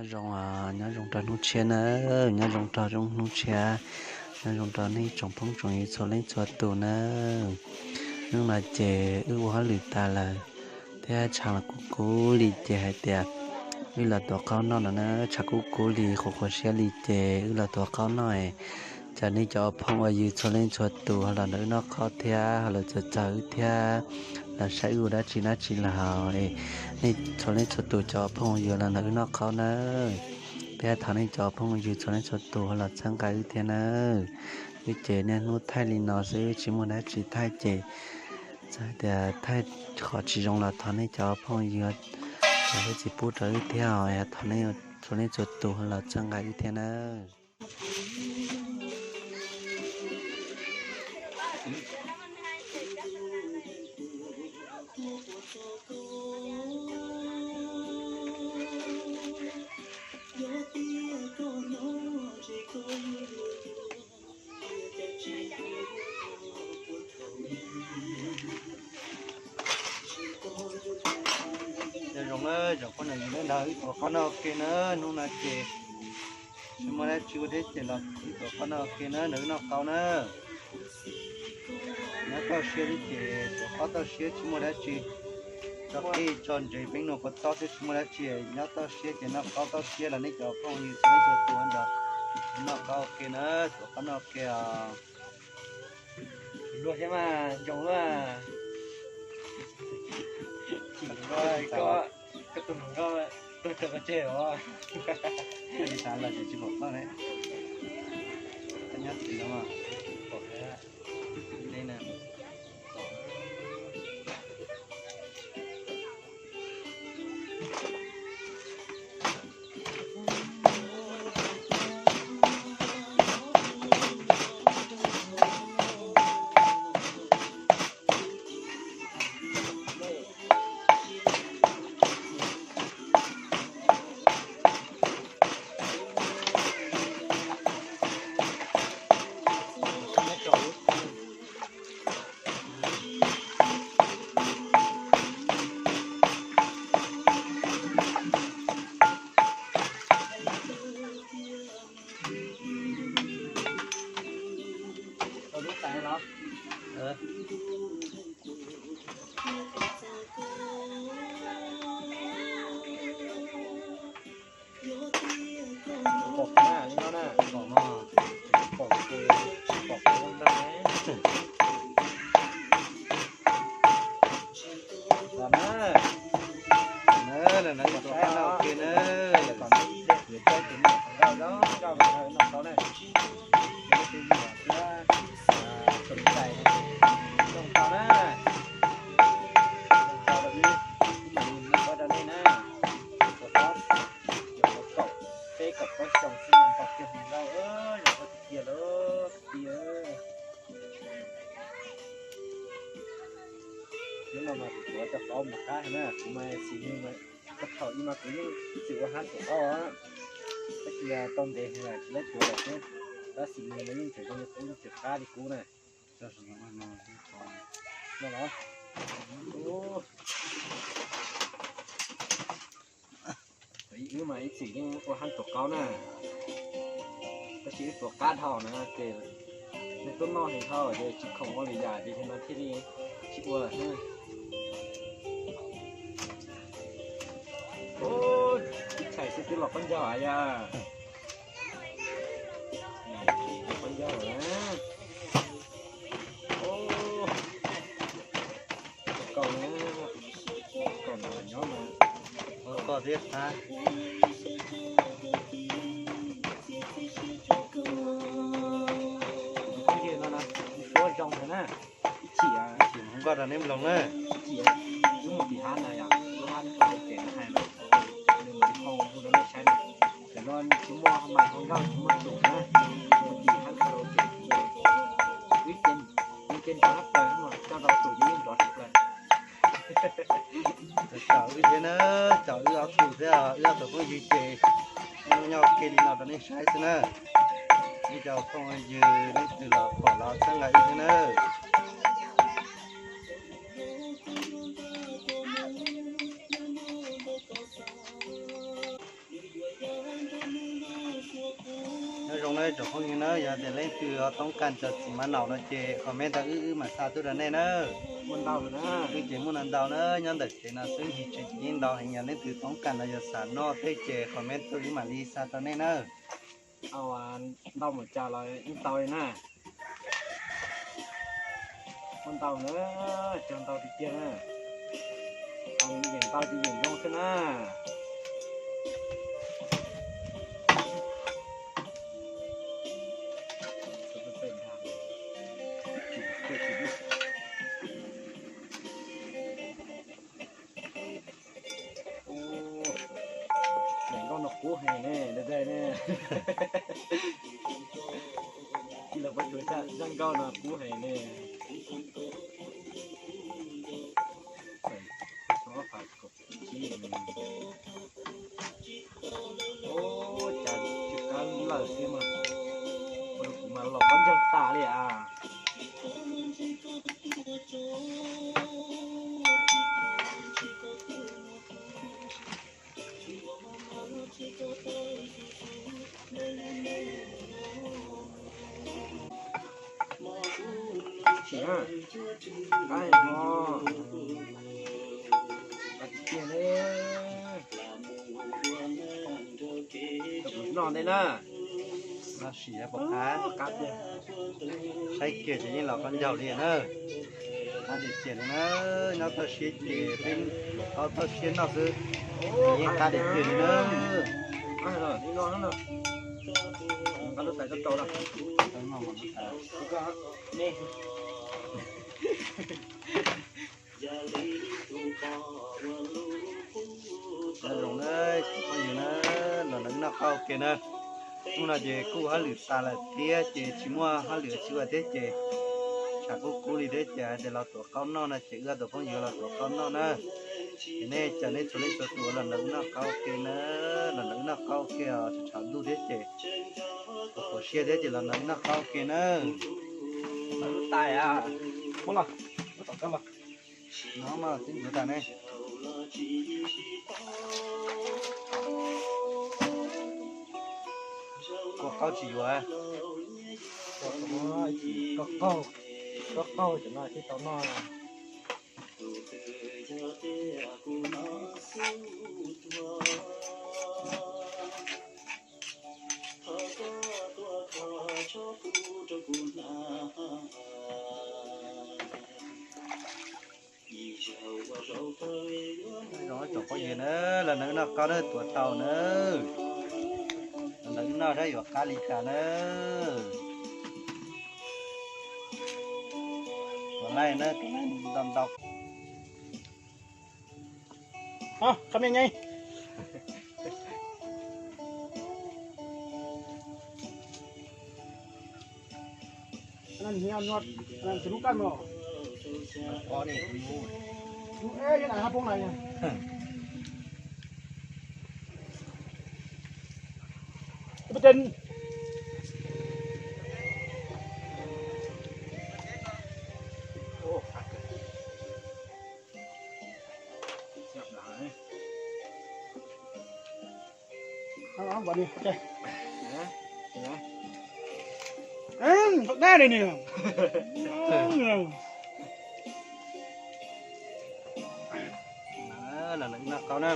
Zoo, nyob zoo rau hnub tshiab na, nyob zoo rau hnub tshiab, nyob zoo rau nej tsoom phooj tsoom ywg txhua leej txhua tus na. Hnub no ces wb ua hauj lwm tas lawm thiab tshav los kub kub li ces hais tias wb los tuav qaub noj no na, tshav kub kub li qhuav qhuav siab li ces wb los tuav qaub noj. Cov nej cov phooj ua ywg txhua leej txhua tus ho los nrog wb noj qaub thiab ho los txhawb txhawb wb thiab, los saib wb ua dab tsi dab tsi los, nej txhua leej txhua tus cov phooj ua ywg los nrog wb noj qaub na. Thiab thov nej cov phooj ua ywg txhua leej txhua tus ho los txhawb nqa wb thiab na. Wb ces niaj hnub thaij li no xwb tsis muaj dab tsi thaij ces txawm tias thaij qhov tsis zoo los thov nej cov phooj ywg los tsis pub rau wb thiab, thov nej txhua leej txhua tus ho los txhawb nqa wb thiab na. Nyob zoo na, tsoom phooj ywg, wb tuav qaub noj ua ke na, hnub no ces tsis muaj dab tsi ua thiab ces los wb tuav qaub noj ua ke na, nrog wb noj qaub na. Nyob toj siab thiab ces tuav qaub toj siab tsis muaj dab tsi, tso qij tso ntsev peb nus kua txob thiab tsis muaj dab tsi, nyob toj siab ces noj qaub toj siab los nej cov phooj ywg txhua leej txhua tus nrog wb noj qaub ua ke na, tuav qaub noj ua ke os. Luag thiab mas ntsoov luaj. Chim koj, koj tus hluas nkauj tuag rau koj tseg os. Li xav los tsis pom koj ne. Koj nyob tim no mas pom thiab. Li na. Tau lub tais los. Pom na, li no na, pom no, pom ces pom kuv nrog ne. Los na, na, na, na, kom saib no ke na. Kom nej ib leeg tias caij tus me nyuam hluas nkauj zoo nkauj no tau na. Ces nej tus me nyuam thiab tus tais zoo tau na. Zoo tau rau wb, wb mam li nug rau nej na. Tus qhov, yog tus kaum peb kaum plaub xyoo xwb no nto kiag hluas nkauj, zoo nkauj tiag tiag lawm kwv tij. Hnub no mas kuv tuav cov qaub mas qab heev na, kuv mas xim nws mas, thaum ub mas kuv yeej txwm ua hab tuav qaub, tab sis tau ntev heev tsis laib tuav lawm xwb, tab xim nws mas yeej tseem zoo li qub, yeej tseem qab li qub na. No los, wb mas ib txwm yeej ua hab tuav qaub na, tab sis wb tuav qab dhau na ces nws tuaj noj heev dhau ces tsis khoom ua lwm yam ces no thiaj li tsis ua lawm xwb. Ib txhais xwb twb los qaub ncaug yom. Los qaub ncaug na. Kaum na, kaum no nyob mas. Koj thiab qab. Ib no na, suab zoo ntawd na. Ib chim, ib chim mus nkoj rau neb mloog na. Ib chim wb mus tim hab na yom, lub hab neb hais, nws mam li hau hu rau nej saib na. Tam no tsis muaj mais hau nkauj, tsis muaj tsum na, mus tim hab karaoke, wb ces nrov tshaj plaws, coj rau tus ces yeej nrov tshaj plaws. Caum wb thiab na, caum wb ob tug thiab, wb ob tug phooj ywg ces nyob ua ke li no rau nej saib xwb na. Nej cov phooj ywg leej twg los pom los txhawb nqa wb thiab na. Nawb tsoom phooj ywg nawb, yog tias leej twg ho toob kas cov txiv mab naum no ces comment tau wb wb mam xa tuaj rau nej nawb. Wb ces muaj ntau ntau nawb, nyob ntawm tsev no xwb ntshe tsis yeej ntau heev, yog leej twg toob kas los yog xav noj tej ces comment tuaj wb mam li xa rau nej nawb. Ntau mus cas los yeej tau li na. Muaj ntau na, cog ntau tiag tiag na. Yeem ntau ces yeem zoo xwb na. Ub, zaj nkauj no kub heev ne, dai dai ne. Ib los pab tsuas zaj nkauj no kub heev ne. Ub, cas tsis qab lawm thiab mas, ua rau kuv mas los qab ncaug tas li as. Noj ntej na. Noj sim pom qab, saib kiag ces yeej los qab ncaug li na. Qab tiag tiag li na, nyob toj siab ces peb toj siab noj xwb, yeej qab tiag tiag li na. Nyob zoo na, tsoom phooj ywg na, los ntawm wb noj qab ua ke na. Hnub no ces kuj hauj lwm tas lawm thiab ces tsis muaj hauj lwm ua thiab ces tshav kub kub li thiab ces hais tias los tuav qaub noj no ces wb ob tug phooj ywg los tuav qaub noj na. Ces nej cov nej txhua leej txhua tus los ntawm wb noj qab ua ke na, los ntawm wb noj qab ua ke os, tshav ntuj thiab ces qhuav siab thiab ces los ntawm wb noj qab ua ke na. Tais a, muab los, muab tom koj los. No mas twb yuav tas ne. Kua qaub tsis yuav. Koj qaug, koj qaug cov no thiaj tau noj. Zoo tsoom phooj ywg na, los ntawm wb noj qaub na, tuav tau na. Los ntawm wb noj saib yuav qab li cas na. Tuav laij na, tuav laij ntau ntau. Qab me nyai. Los ntawm wb noj qaub na.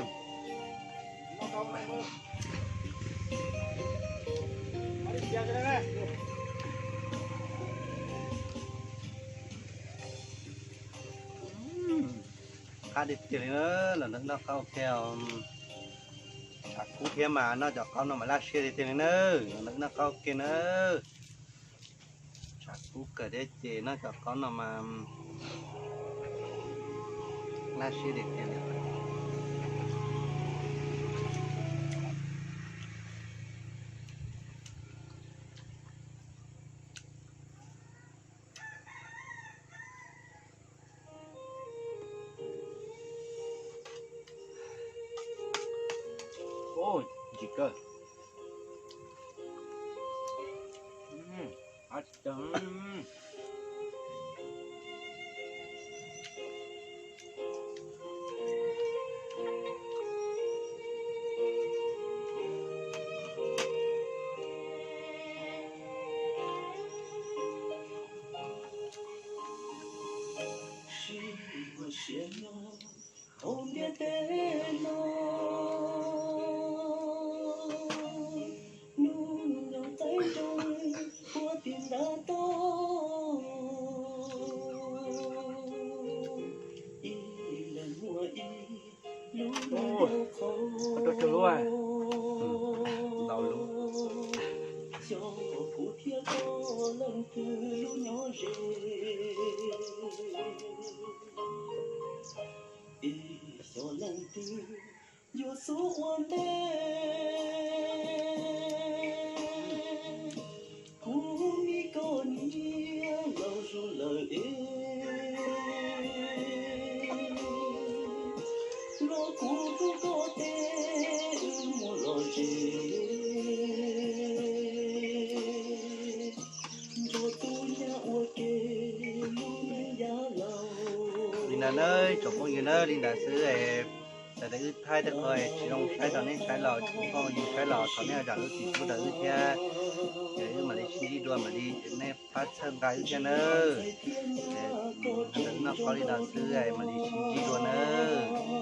Qab tiag tiag li na, los ntawm wb noj qaub ua ke os. Tshav kub thiab mas noj cov qaub no mas laj siab tiag tiag li na, los ntawm wb noj qaub ua ke na. Tshav kub kawg thiab ces noj cov qaub no mas laj siab tiag tiag li. Ntsim kawg. lub nyob ze, es xyov leej twg yuav xub ua ntej. Kuv me koj niam laus zog lawm es, los kuv kub koj teb wb mus los ze, nrog tub nyab ua ke lub neej yav laus. Li ntawd na tsoom phooj ywg na, li ntawd xwb. Txawm tias wb thaij tej qho tsis zoo saib rau nej saib los tsoom phooj ywg saib los thov nej zam lub txim pub rau wb thiab. Ces wb mam li sib ntsib dua, mam li nej pab txhawb nqa wb thiab nawb. Ces ntawm wb noj qab li no xwb, mam li sib ntsib dua nawb.